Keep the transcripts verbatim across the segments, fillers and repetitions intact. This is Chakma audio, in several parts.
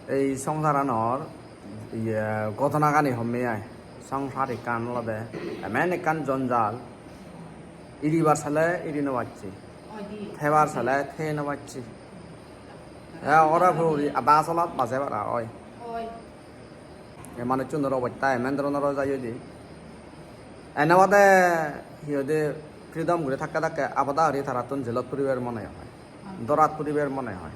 Ei songsaranor iye ghotonagani homme ai. Songsar ekkan olode emen ekkan jonjal. Iribar sele iri no pacche. Thebar sele the no pacche. E ora puri ada solat baje para oi. Ei manuchunor obosta emen dhoronor oi jai oide. Ene bade hi hoide freedom guri thakke thakke abada guri tarattun jelot puribar mone oi. Dorat puribar mone oi.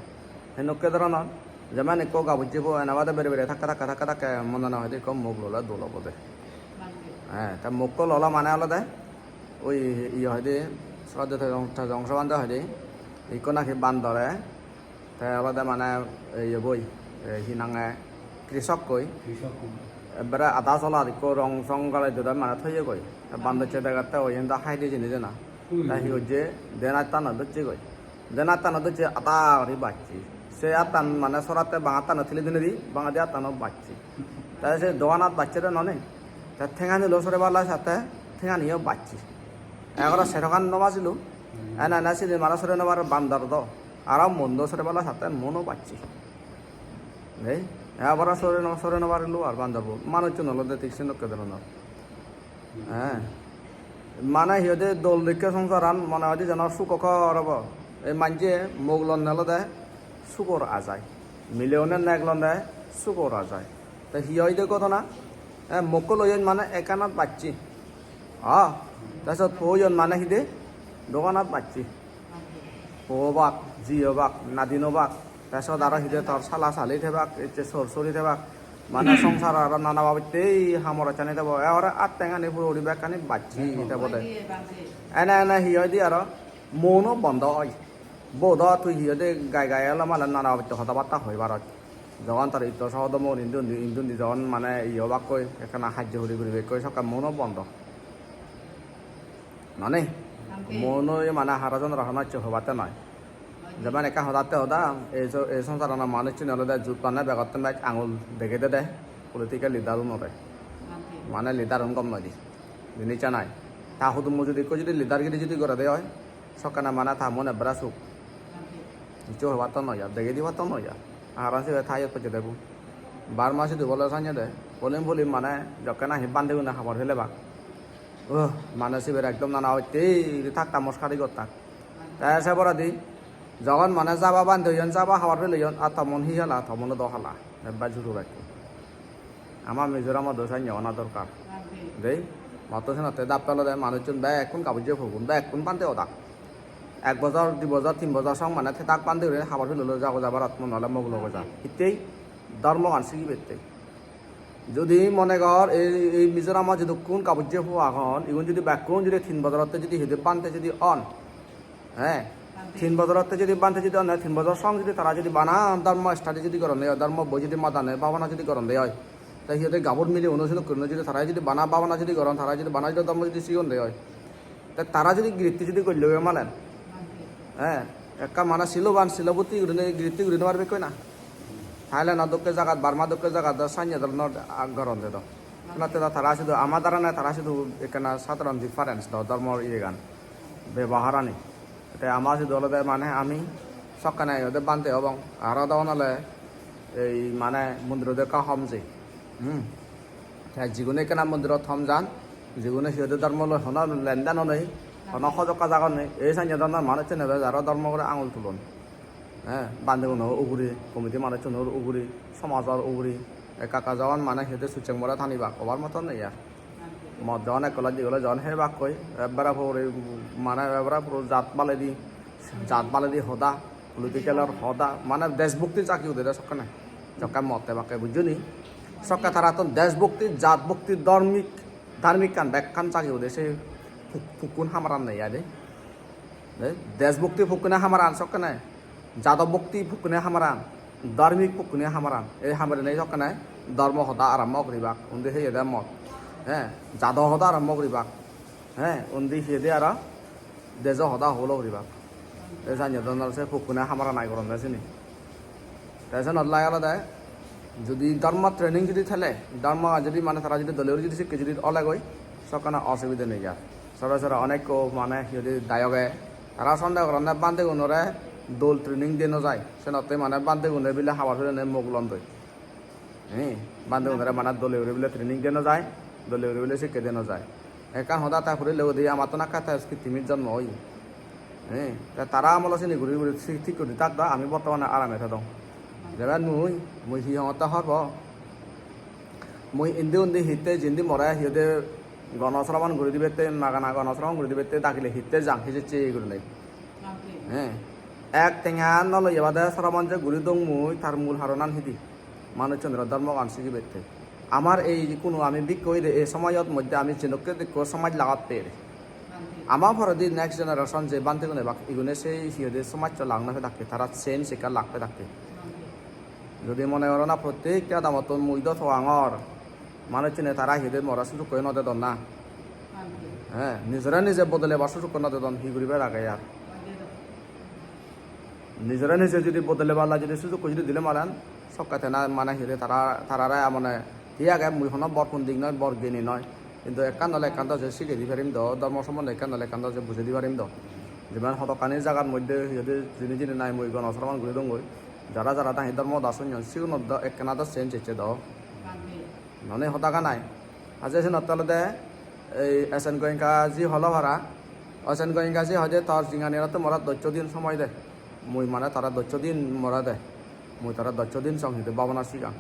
Henokke dhoronor, jemon ekko gabujje po ene bade bere bere thakke thakke thakke thakke mone no hoide ekko mok lole dol obode. He, te mokko lolo mane olode oi iye hoide sraddho tejong, tejong sobande hoide ekko nahi bandore te olode mane iye boi, e, hi nange krisokkoi. Krisokkoi. Ekbare ada solat ekko rong song gale dode mane thoyegoi. Te bandocche degatte oi iyen do haide jinis ena. Hmm. Te hi gojje, den attano docchegoi. Den attano docche ada guri bacche. Se attan mane soratte bang attano thili dinedi, bangedi attano bacche. Te se doganat bacche de noney. Te thenganilo sore balla satte thenganiyo bacche. Egoro serogan no bajilo. Ene ene sini mane sore no bar bandor do. Aro muondo sore balla satte muono bacche. Nei? Ebara sore no, sore no parilo ar bandorbo. Manuchun olode thik sendokke dhoronor. He. Mane hi hoide dol dokke songsaran mone hoide jeno sukho hor obo. Ei manje mok lonne olode sukhor ajai. Mileune nek lonne sukhor ajai. Te hi hoide ghotona? E, mokko loyon mane ekkanat bacche. Ha? Te sot po oyon mane hide? Doganat bacche. Po obak, ji obak, nadin obak. Te sot aro hide tor sala sali thebak, ecche sor sori thebak. Mane songsar aro nana babotte ei hamor ochani thebo. E ore attengani puro guri bekkani bacche thebode. Ene ene hi hoide aro? Mono bondo oi. Bo do tui hi hoide gai gai olo male nana babotte hoda batta hoi parot. Jogon tar itto sohodomo indi undi, indi undi jogon mane iye obakkoi, ekkana hajjo huri guribekkoi, sokke mono bondo. Noney? Mono mane hara jonor hono hocche hobatte noi. Jeban ekka hodatte hoda, ei so-, ei songsarano manuchchune olode jut bane begotte bej angul degei dede political leader unore. Mane leader un gom noi di. Jinissan ai. Ta hudummo judi ekko judi leader giri judi gorede oi, sokkene mane ta mon ebbara suk. Hissu hobattun noi ar, degei dibattun noi ar. Aharon sibe ta iyot pojede bu. Bar masi dubole sanye de. Polim polim mane jokke nahi bhantegune habor pelebak. Oh, mane sibe ekdom nana otte thakta moskari gottak. Te se poredi jogon mane jaba bhante oyon, jaba habar peleyon, ar tomon hi hala, tomono do hala, ebba juru gacche. Ama Mizoramot do sanye ona dorkar. Dei, motto senotte dappe olode manuchun bekkun gabujje pogun, bekkun bhante odak. Ek bojor, di bojor, tin bojor song mane thedak bhante guri habar pelelo jago jabarat, mone ole mok logo ja. Hittei dhormogan sigibatte. Jodi mone gor ei, ei Mizoramot jedukkun gabujje po agon, igun jodi bekkun jodi tin bojorotte jodi hide bhante jodi on, he, tin bojorotte jodi bhante jodi on, tin bojor song jodi tara jodi bana dhormo study jodi goronde oi, dhormo boi jodi madane bhabana jodi goronde oi, te hi hoide gabur mile uno sinok gurinei jodi tara jodi bana bhabana jodi goron, tara jodi bana jodi dhormo jodi sigonde oi, te tara jodi giritti jodi golle oi malen, he, ekka mane siloban, silobutti gurinei giritti guri no paribekkoi na. Thailand-o dokke jagat, Burma dokke jagat do sanye dhoronor, ah, goronde do. Senotte do tara sidu ama dara nei, tara sidu ekkena sadharon difference do dhormor iyegan, beboharani. Te ama sidu olode mane ami sokkene iyot bhante obong. Aro do ole ei mane mondiro do ekka hom jei. Hmm. Te jigune ekkena mondirot hom jan, jigune siyodo dhormo loi hono lenden o nei, hono hojokka jagon nei, ei sanye dhoronor manuchchune bej aro dhormo ugure angul tulon. He, bhantegunor ugure, committee manuchchunor ugure, somajor ugure, ekka ekka jagan mane hi hoide sucheng bora tanibak, hobar moton nei ar. Mot jagan ek glass di glass jagan hebakkoi, ekbare puro mane ekbare puro jat baledi, jat baledi hoda, political-or hoda, mane deshbhakti jagi ude de sokkene. Jokke mot hebakke, bujjo ni? Sokke tarattun deshbhakti, jatbhakti, dharmik, dharmikkan bekkan jagi ude se puk-, pukkun hamaran nei ai de. De, deshbhakti pukkune hamaran sokkene, jatobhakti pukkune hamaran, dharmik pukkune hamaran. Ei hamarinei sokkene dhormo hoda arombo guribak, undi heyede mot. He, jado hoda arombo guribak. He, undi heyede aro dejo hoda holo guribak. Te sanye dhoronor se pukkune hamaran ai goronde sini. Te senot lai olode judi dhormo training judi thele, dhormo judi mane tara judi dole guri judi sikke judi olegoi, sokkene osubide nei ar. Sore sore onekko mane hi hoide dayoge, tara sondeho goronde bhantegunore dol training de no jai. Senotte mane bhantegune bile habar pelene mok londoi. He, bhante gunore bana dole guri bile training de no jai, dole guri bile sikke de no jai. Ekkan hoda ta puri lego de, amattun akka ta kittimit jonmo oye. He, te tara amolo sini guri guri si-, thik guri thak do, ami bortomane arame thedong. Jebe mui, mui hi hongotte horbo? Mui indi undi hitte jindi more hi hoide gono sromon guri dibette, magana gono sromon guri dibette dagile hitte jang hijecche gurinei. He, ek tenga no loye bade sromon je guri dong mui, tar mul haronan hidi? Manuchchunore dhormogan sigibette. Amar ei kuno ami bhikkhu oide ei somoyot moddhe ami jenokke dekko somaj lagat per. Ama poredi next generation je bhantegun ebak, igune sei hi hoide somajcho lag no pedakke, tara change ekka lag pedakke. Jodi mone goro na prottekta adamottun mui do togangor, manuchchune tara hi hoide more sujukko no dedon na. He, nijore nije bodolebar sujukko no dedon, hi guribar age ar? Nijore nije jodi bodolebar lai jodi sujukko jodi dile malen, sokke tena mane hi hoide tara, tarare mane hi age, mui hono bor pundik noi, bor gyani noi. Hintu ekkan nole ekkan do je sigei di parim do, dhormo sombonde ekkan nole ekkan do je bujei di parim do. Jeban hodokkani jagar moddhe hi hoide jini jini nai mui gono sromon guri dongoi. Jara jara nahi dhormo hoda sunyon, sigunot do ekkena do change ecche do. Noney hoda ganai. Aje senotte olode ei S N Goenka ji holo para. S N Goenka ji hoide tor jinghanirotte more dosso din somoy de. Mui mane tara dosso din more de. Mui tara dosso din song hide bhabana sigang.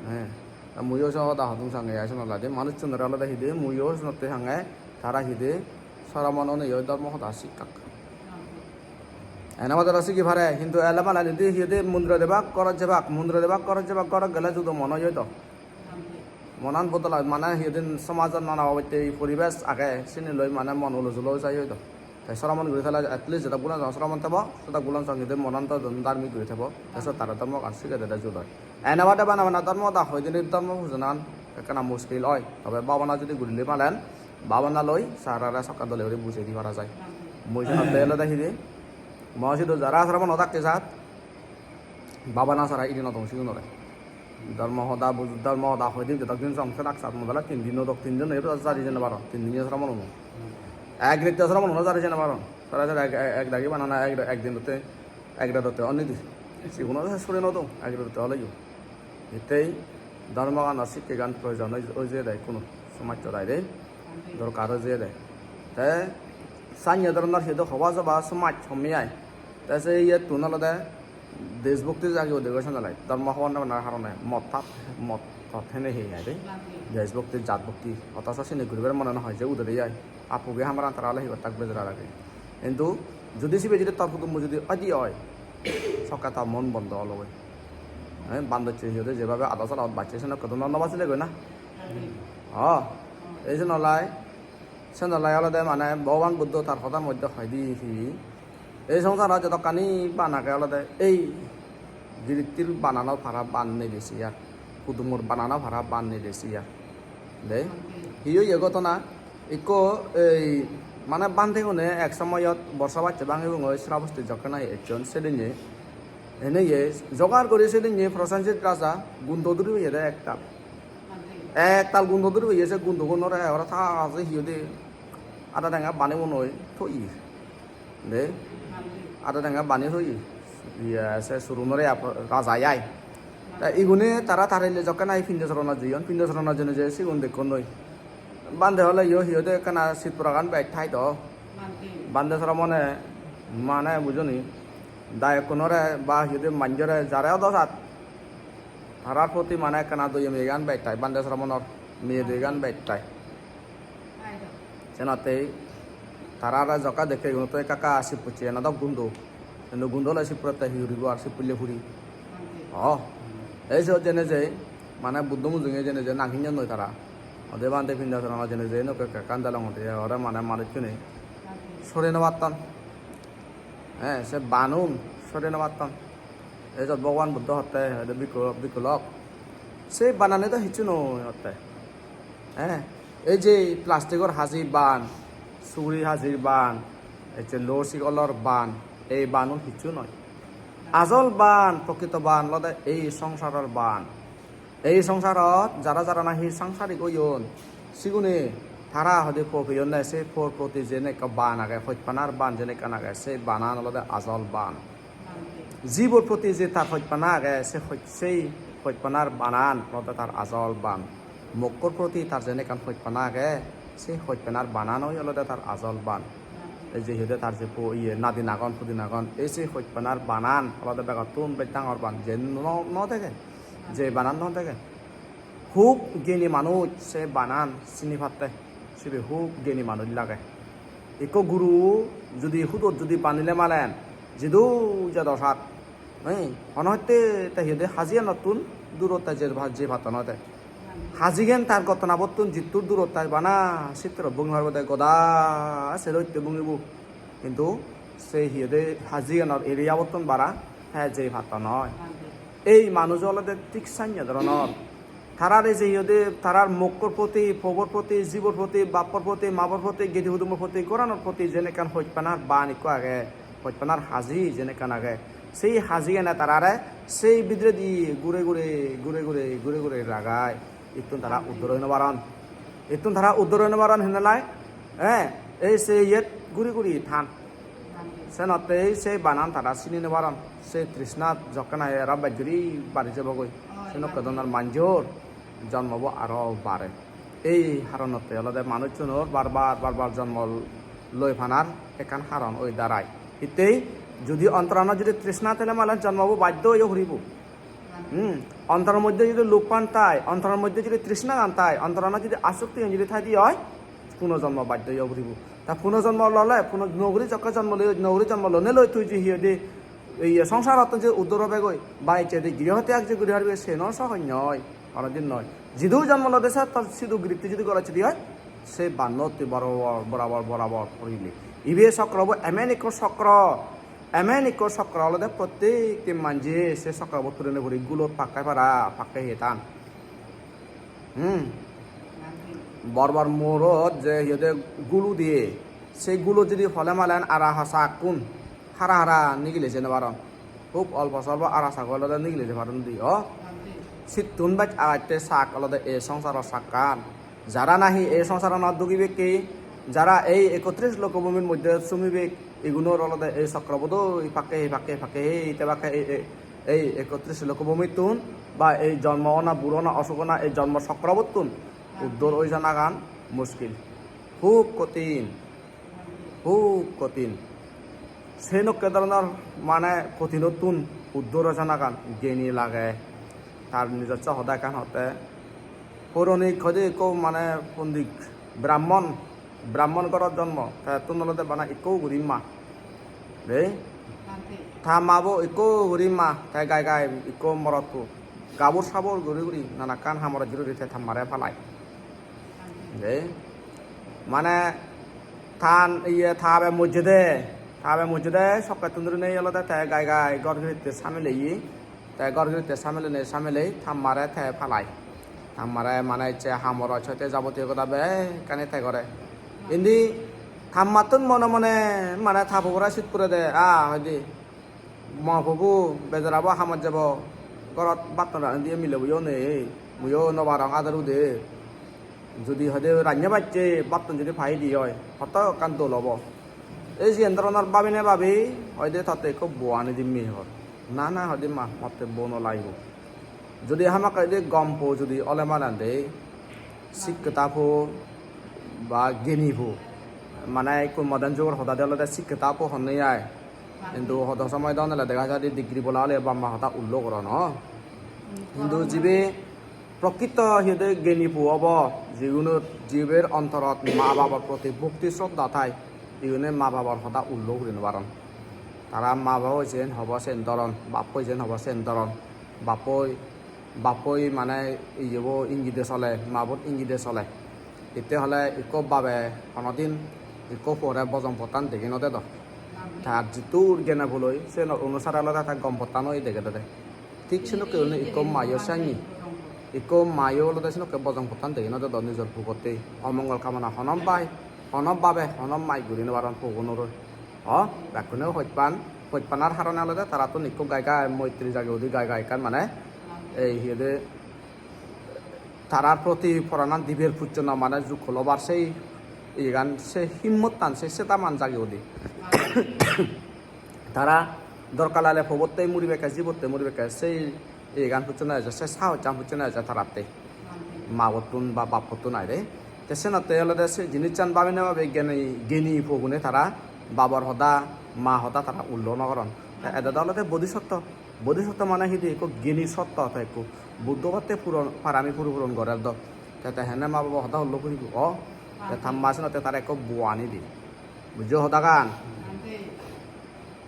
He. Ta muiyo se hoda hodung sange ai senotte manuchchunore olode hide muiyo senotte sange tara hide sromon onei dhormo hoda sikkak. Ene bade aro sigi pare, hintu ele mane indi hi hoide mondiro debak, gorot jebak, mondiro debak, gorot jebak, gorot gele judo mon oi do. Monan bodol oi, mane hi hoide somajot nana babotte poribesh age, sini loi mane mon ulo julo oi jai oi do. Te sromon guri thele at least jedok bulon sromon thebo, sedok bulon song hi hoide monan to dharmik guri thebo. Te sot tara dhormogan sigei dede judon. Ene bade bana bana dhormo hoda hoi dinei dhormo pujonan ekkena muskil oi. Tobe bhabana judi gurile palen, bhabana loi tarare sokke dole guri bujei di para jai. Mui senotte olode hide, mo sidu jara sromon odakke jat, bhabana sara iri no dong sigunore. Dhormo hoda buj-, dhormo hoda hoi din jedok din song sedak sat mui bele tin din odok, tin din oi jari jei no paron, tin din sromon uno. Ek ritte sromon uno jari jei no paron. Sara sara ek, ek, ek dagi banana ek, ek din otte, ek radotte oni di. Siguno sore no dong, ek radotte oleyo. Ettei dhormoganor sikkegan proyojon oi, oi jeyede, ikkunu somajjot aide dorkar oi jeyede. Te sanye dhoronor hidu hoba joba somaj homme ai. Te se iyettun olode deshbhakti jagi ude goi sanalai. Dhormo hobor no panar harone mot tat, mot tot hene he aide. Deshbhakti, jatbhakti, otoso sini guribar mone no hoi je udere ai. Appuge hamaran tara ole hi gottak bejara lage. Hintu judi sibe judi tor hudummo judi adi oi, sokke ta mon bondo ologoi. Eh, bandocche hi hoide jebabe ada salot bacche senokke do no bachile goi na. Oh, ei senolai, senolai olode mane Bhogoban Buddho tar hodar moddhe hoide hi, ei songsarot jodokkani ban age olode ei girittir banano para ban nei besi ar, hudumor banano para ban nei besi ar. De, hi oye ghotona? Ikko ei mane bhantegune ek somoyot borsa bacche bangibongoi Srabosti jokke nahi ecchon sedinne. Ene ye jogar guri sedinne Prosenjit raja gundo duri oyede ektal. Ektal gundo duri oye, se gundogunore aro ta je hi hoide ada tenga banibonoi toye. De, ada tenga bani toye. Iye, se surunore ap-, raja ai. Ta igune tara tarile jokke nahi pindosoronot jeyon, pindosoronot jeinei je sigun dekkonnoi. Bhante hole yo hi hoide ekkana sit puragan bej thai do. Bhante sromone mane bujoni, dayokkunore ba hi hoide manjore jare odo sat, tarar proti mane ekkana doye meyegan bej thai, bhante sromonor meye doyegan bej thai. Senottei tara aro jokka dekke igun to ekka ekka sip pucche ena dok gundo. Hintu gundo ole sip purotte hi guribo ar sip pulle puri. Oh. Ei siyot jeinei je mane Buddho mujunge jeinei je nang hinyon noi tara. Ode bhante pindosoronot jeinei je enokke ekka ekkan delong ode ore mane manuchchune sore no patton. Eh, se banun sore no patton. Ei jot Bhogoban Buddho hotte, hoide bhikkhu, bhikkhu lok. Se banani do hissu noi hotte. Eh, ei je plastigor haji ban, suguri hajir ban, ei je lor sigolor ban, ei banun hissu noi. Ajol ban, prokrito ban olode ei songsaror ban. Ei songsarot jara jara nahi sangsarik oyon, sigune tara hoide po peyonne, se por proti jen ekko ban age, hojpanar ban jen ekkan age, se banan olode ajol ban. Jibor proti je tar hojpana age, se hoj-, sei Hojpanar banan olode tar ajol ban. Mokkor proti tar jen ekkan hojpana age, se hojpanar bananoi olode tar ajol ban. Ei je hi hoide tar je po-, iye, nadin agon, pudin agon, ei se hojpanar banan olode begottun bej dangor ban, je no, no dege, je banan no dege. Hub geni manuj se banan sini patte, sibe hub geni manuj lage. Ikko guru judi hudot judi banile malen, jidu jado sat, ei, hono hotte te hi hoide hajiyanottun durot te je, je patton oi te. Hajigen tar gottonabottun jittur durot tai bana sittur bungi parbo de, goda sero hitte bungibo. Hintu se hi hoide hajiganor area-bottun bara te jei patton oi. Ei manuj olode thik sanye dhoronor. Tarar ei je hi hoide tarar mokkor proti, pobor proti, jibor proti, bappor proti, mabor proti, gedi hudumbor proti, goranor proti jen ekkan hojpanar ban ikko age, hojpanar haji jen ekkan age. Sei hajigene tarare sei bidiredi gure gure, gure gure, gure gure ragai. Ittun tara uddor oi no paron. Ittun tara uddor oi no paron, henne lai? Eh, ei se iyet guri guri than. Senotte ei se banan tara sini no paron. Se trishna jokken aro bej guri bari jebogoi. Senokke dhoronor manjor jonmobo aro bare. Ei haronotte olode manuchunor bar bar, bar bar jonmo loi panar ekkan haron oi darai. Hittei judi ontoranot judi trishna thele male jonmobo baddo oye puribo. Hmm. Ontoror moddhe judi lobhan thai, ontoror moddhe judi trishnagan thai, ontoranot judi asoktigan judi thaide oi, punojonmo baddo oye puribo. Ta punojonmo lole, puno-, noguri jokke jonmo loi, noguri jonmo lone loi tui je hi hoide, ei songsarot je uddor obegoi, ba ecche de griho tyag je guri paribe, se no sohoj noi, honodin noi. Jidu jonmo lode se tor sidu giritti judi gorot judi oi, se banno tui borabor, borabor, borabor purile. Ibe sokrobo emen ekko sokro, emen ekko sokro olode prottekti manje se sokrobo purine puri gulot pakke para, pakke hetan. Hmm. Bor bor morot je hi hoide gulo diye, se gulo judi pole malen ara hasakkun hara hara nigile jei no paron. Hub olpo solpo ara sak olode nigile jei paron di, o. Sittun bej agatte sak olode ei songsaro sakkan. Jara nahi ei songsaranot dugibekke, jara ei ekotris lokobhumir moddhe sumibek, igunor olode ei sokrobo doi pakke hei, pakke hei, pakke hei, te pakke ei, ei, ei ekotris lokobhumittun ba ei jonmo ona, buro ona, osuk ona, ei jonmo sokrobottun uddor oi janagan muskil. Hub kotin. Hub kotin. Senokke dhoronor mane kotinottun uddor oi janagan geni lage. Tar nijosso hoda ekkan hotte. Puranik hoide ekko mane pondit Brahmon, Brahmon gorot jonmo. Tettun olode bana ekko guri ma. Dei? Ta mabo ekko guri ma, te gai gai ekko morotto. Gabur sabur guri guri nanakkan hamor juri guri te ta mare palai. Dei? Mane tan iye ta babe mojjede, ta babe mojjede sokkettun durinei olode te gai gai ghor giritte samileye. Te ghor giritte samilene samilei ta mare te palai. Ta mare mane ecche hamor oi soite jabotiyo goda bekkani te gore. Indi ta mattun mone mone mane ta pubore sit purede, a hoide. Mo pubo bejarabo hamot jebo, gorot batton rani diye milebo yo nei, muiyo no parong adar ude. Judi hoide ranne bacche battun judi pai di oi, hoto ekkan dol obo. Ei siyen dhoronor babine babi hoide totte ekko bo ani dim me hor. Na, na, hoide ma, motte bo no lagibo. Judi hamakkai judi gom po judi ole malen de, sikketa po ba geni po, mane ekko modern jugor hoda de olode sikketa po honne ai. Hintu hodo somoy do ole dega jai de degree bola ole bamba hoda ullo goron, o. Hintu jibe prokrito hi hoide geni po obo, jigunor jiber ontorot ma babor proti bhokti sroddha thai, igune ma babor hoda ullo guri no paron. Tara ma babo jen hobo sen doron, bappo jen hobo sen doron. Bappoi, bappoi mane iyebo ingide sole, mabot ingide sole. Itte hole ikko babe honodin ikko pore bojong pottan degi no dedo. Tar jittur gene puloi, sen onusare olode ta gom pottan oi degedede. Thik senokke gurinei ikko mayo sanni, ikko mayo olode senokke bojong pottan degi no dedo nijor pugotte. Omongol kamona hono bai, hono babe, hono mai guri no paron pugunore. O, bekkune hojpan, hojpanar harone olode tarattun ikko gai gai moitri jage udi gai gai ekkan mane, ei hi hoide, tarar proti poranan diber pucchono mane jukko lobar sei iyegan, se himmottan, se sedaman jage udi. Tara dorkar lagile pobotte muribekke, jibotte muribekke, sei egan pucchona eje, se sahosan pucchona eje taratte. Mabottun ba bappottun aide. Te senotte olode se jinissan babine babe geni, geni pogune tara babor hoda, ma hoda tara ullo no goron. Te edede olode bodhisotto. Bodhisotto mane hidi ekko geni sotto te ekko. Buddho batte puron, parami puro puron gorer do. Te, te hene ma babo hoda ullo puribo. O, te tamma senotte tara ekko bo ani di. Bujjo hodagan?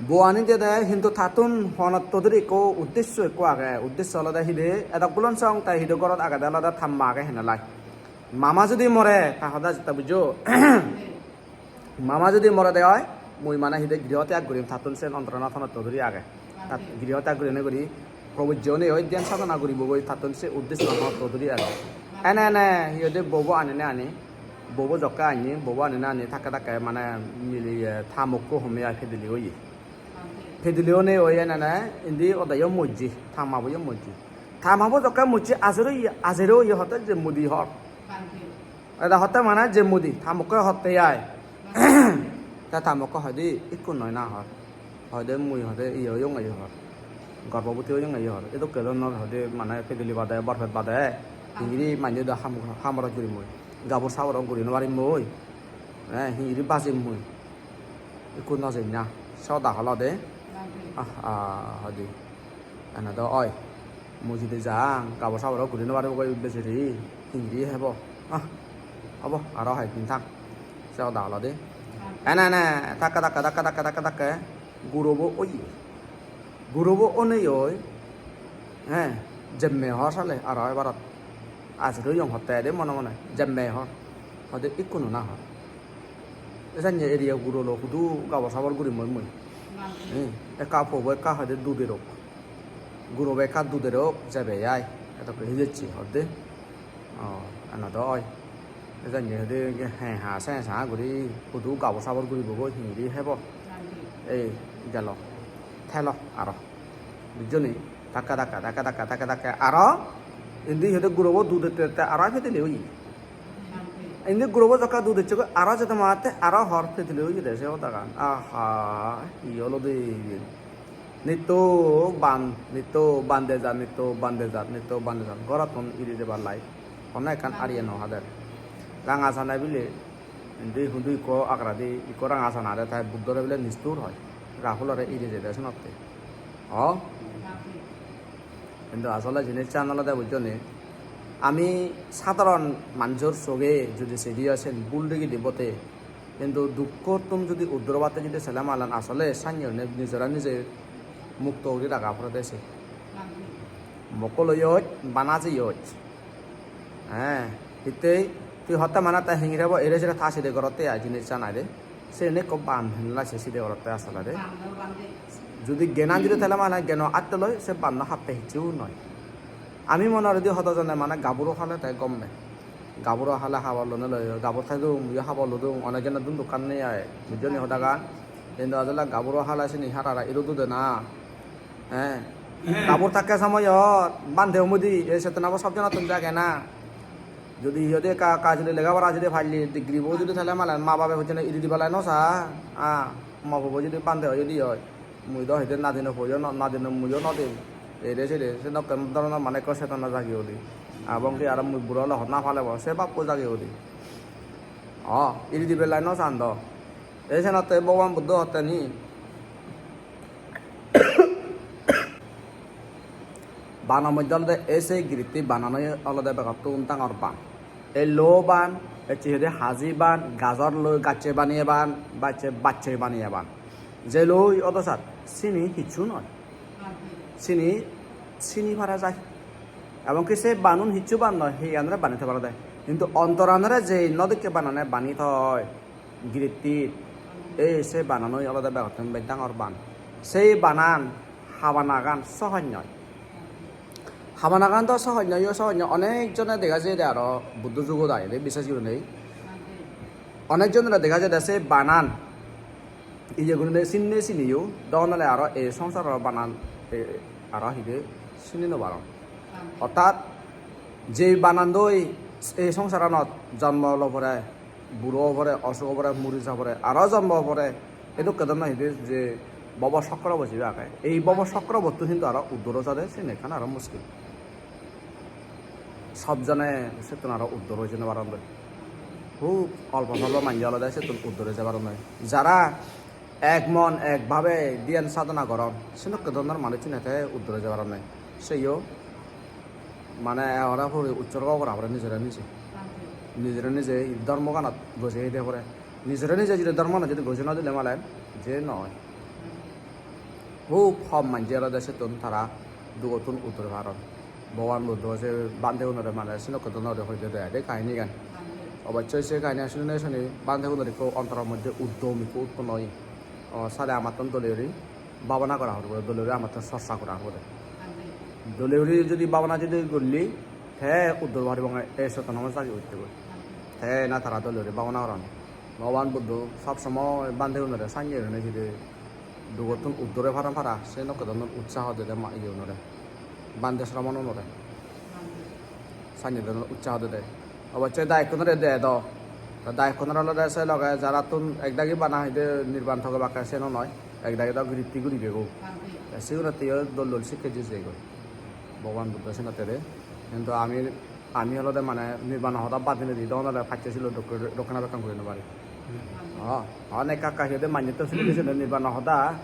Bo ani dede, hintu tattun honotto duri ekko uddesho ekko age. Uddesho olode hide, edok bulon song te hide gorot agede olode tamma age henelai. Mama judi more, ta hoda jetta bujjo. Mama judi morede oi, mui mane hide griho tyag gurim, tattun sen ontoranot honotto duri age. Tat griho tyag gurinei guri probojje onei oi dhyan sadhona guribogoi, tattun se uddesho honotto duri age. Ene ene, hi hoide bobo anine ani. Bobo jokke anni, bobo anine ani thakke thakke mane mili, eh, ta mokko homme ai pedili oye. Pedili onei oi enene indi odeyo mojje, ta maboyo mojje. Ta mabo jokke mojje ajero oye, ajero oye hotte je mudi hor. Eda hotte mane je mudi, ta mokke hotte ai. Te ta mokke hoide ikku noi na hor. Hoide mui hoide iye oyong iye hor. Gorboboti oyong iye hor. Edokke dhoronor hoide mane pedili bade, borpet bade. Hingiri manje do ham, hamorot guri mui. Gabur saborot guri no parim mui. Eh, hingiri bajim mui. Ikku no jenya. Soda holode. Ah, ah, hoide. Ene do oi. Mui judi jang, gabur saburo guri no paribo goi bejeri, hingiri hebo. Ah, obo, aro hoyekdin thang. Se hoda olode. Ene, ene, thakke, thakke, thakke, thakke, thakke, thakke, gurobo oye. Gurobo onei oi, he, jemme hor sale, aro ebarot. Ajir oyong hotte de mone mone, jemme hor. Hoide ikkunu na hor. Esan je area guro lo hudu gabur sabur guri moi moi. Hmm, ekka pobo ekka hoide duderok. Gurobo ekka duderok jebe ai. Etokke hijecche hodde. O, ana do oi. Ejan je hode he ha se sa guri hudu gabur sabur guribo go hingiri hebo. Ei gelo. Thelo aro. Bujjoni? Dakka dakka, dakka dakka, dakka dakka. Aro indi hode gurobo dudette aro pedele oye. Indi gurobo jokka dudecche go aro jete matte aro hor pedele oye de se hodagan. Aha, hi olode iyen. Nitto ban, nitto ban de jar, nitto ban de jar, nitto ban de jar. Gorottun iri jebar lai. Honno ekkan ariye no hader. Ranga sana bile, indi hudu ikko agradi, ikko ranga sana age, te Buddhore bile nistur hoi. Rahulore iri jede senotte. O? Hintu asole jinissan olode bujjoni, ami sadharon manjor soge judi sedi oi sen bul degi dibote. Hintu dukkottun judi uddrobatte judi sele malen asole sannye gurinei nijore nije mukto guri raga porede se. Mokko loyoj, bana jeyoj. He, hittei tui hotte mane te hingiri hebo ere sere ta side gorotte ai jinissan aide. Siyeni ekko ban henla se side gorotte asole de. Judi genan judi thele mane geno atte loi se banno happe hissu noi. Ami mone gori di hodo jone mane gaburo hale te gomme. Gaburo hale habor lone loi, gabur thai dung, muiyo habor lodung, onek jone dun dokkan nei ai. Bujjoni hodagan? Hintu ajole gaburo hale sini harara idu dude na. He. Gabur thakke somoyot bhante umudi ei chetona bo sob jonottun jage na. Judi iyot ekka ekka judi lega pora judi palle, degree bo judi thele malen ma babe hojjone iri dibalai no sa. Ah, ma babo judi bhante oi judi oi. Mui do hide nadino poyo no, nadino muiyo no dim. Ere sere, se dokken dhoronor mane ekko chetona jagi udi. Ebong ki aro mui buro ole honna palebo, se bappo jagi udi. O, iri dibe lai no san do. Ei senotte Bhogoban Buddho hotte ni. Bano moddhe olode ei se giritti bananoi olode begottun dangor ban. Ei lo ban, ecche hide haji ban, gajor loi gacche baniye ban, bacche, bacche baniye ban. Je loi odosat, sini hissu noi. Sini, sini para jai. Ebong ki se banun hissu ban noi, he anore banite parode. Hintu ontoranore je no dikke banane bani thoi, girittit, ei se bananoi olode begottun bej dangor ban. Sei banan habanagan sohoj noi. Habanagan do sohoj noi, yo sohoj noi. Onek jone dega jai de aro Buddho jugot ai de, bises gurinei. Onek jonore dega jai de se banan iye gurinei sinne siniyo, dogonole aro ei songsaror banan, e, aro hide sini no paron. Ortat je banandoi ei songsaranot jonmo olo pore, buro pore, osuk pore, muri ja pore, aro jonmo pore, edokke dhoronor hide je Bobo sokrobo jibe age, ei bobo sokrobottun hintu aro uddor oi jade, sini ekkan aro muskil. Sob jone settun aro uddor oi jei no paron de. Hub olpo solpo manje olode settun uddor oi jei paron de. Jara ek mon ek bhabe dhyan sadhana goron, senokke dhoronor manuchchune te uddor oi jei paron de. Seyo mane ora puri utsorgo gora pore nijore nije. Nijore nije dhormoganot gojei de pore. Nijore nije jodi dhormoganot jodi gojei no dile malen je noi. Hub hom manje olode settun tara dugottun uddor paron. Bhogoban Buddho se bhantegunore mane senokke dhoronor hoi dede ai de kahinigan. Obossoi se kahinigan sunine suni bhantegunor ekko ontoror moddhe uddom ekko utponno oye. O, sale amattun dole guri bhabana gora puribo, dole guri amattun chorcha gora puribo. Dole guri jodi bhabana jodi gurli, te uddor paribonge, ei sotto namo jagi uttebo. Te na tara dole guri bhabana goron. Bhogoban Buddho sob somoi bhantegunore sanye gurinei jodi dugottun uddor oi paron para, senokke dhoronor utsaho dede ma-, iye unore. Bhante sromonunore. Sanye dhoronor utsaho dede. Obossoi daikkunore de do. Ta daikkunore olode se loge jarattun ekdagi bana hide nirban thogebakke seno noi. Ekdagi do gritti guribego. Te sigunotte yo dol dol sikke jejegoi. Bhogoban Buddho senotte de. Hintu ami, ami olode mane nirbano hoda bad dinei di, dogon ole pacche silo dokke-, rokkena bekkan guri no pari. O, hon ekka ekka hiyede manye to silo silo nirbano hoda,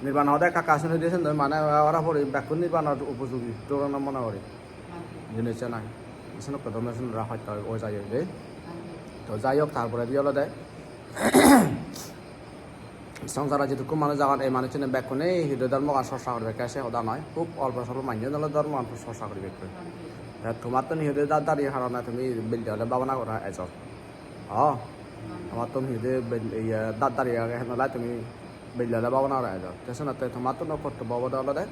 nirbano hoda ekka ekka silo di sen mane ora puri bekkun nirbanor upojogi, doron mone gori. Jinis nai. Senokke dhoronor senora hosto oi jai de. To jai hok, tar poredi olode songsarot jidukko manuj agon, ei manuchchune bekkune Hindu dhormogan chorcha guribakke se hoda noi. Hub olpo solpo manje olode dhormogan chorcha guribakke. Te tomattun Hindu dat dari harone tumi belle ole bhabana gora ejor. O, tomattun Hindu bel-, iye, dat dari age, henolai tumi belle ole bhabana gora ejor. Te senotte tomattun o kortobbo obode olode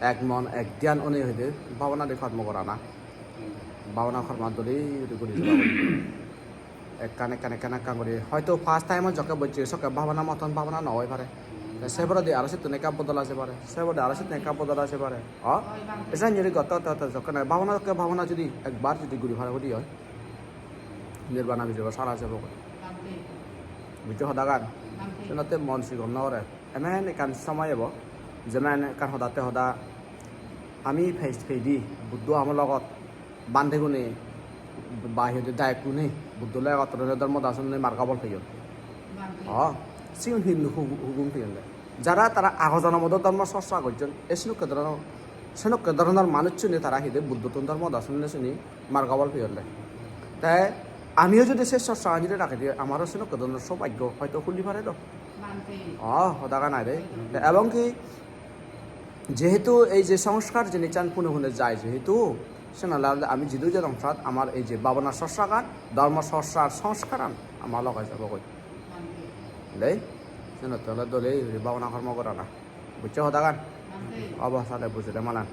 ek mon ek dhyan onei hoide bhabana di kormo gorana. Bhabana kormo dole guri guri jeba. Ekkan, ekkan, ekkan, ekkan guri. Hoito first time-ot jokke bocche, sokke bhabana moton bhabana no oi pare. Te se poredi aro settun ekka bodol ase pare. Se poredi aro settun ekka bodol ase pare. O? Esan jodi gotte, gotte, gotte jokke nahi bhabana, jokke bhabana jodi ekbar jodi guri pare hudi oi. Nirbana bijebo sara jebo. Bujjo hodagan? Senotte mon sigom no gore. Emen ekkan somoy ebo, jemen ekkan hodatte hoda, ami pej pedi Buddho amologot bhantegune ba hi hoide dayokkune Buddho loi egottore dhormo darshan loi margo phol peyon. O, sigun hindu hugu-, hugun peyon de. Jara tara ago jonomot dhormo chorcha gojjon, e senokke dhoronor, senokke dhoronor manuchchune tara hi hoide Buddhottun dhormo darshan loi sini margo phol peyon de. Te amiyo jodi se chorcha ani ragei di, amaro senokke dhoronor sobhaggo hoito huli pare do. O, hodagan ai de. Te ebong ki jehetu ei je songskar jinissan pune pune jai jehetu, sen ole ami jidu jedong sat amar ei je bhabona chorchagan, dhormo chorchar songskaran amar loge jebogoi. Dei, senotte ole dole guri bhabona kormo gorana. Bujjo hodagan? Obo sale bujile malan.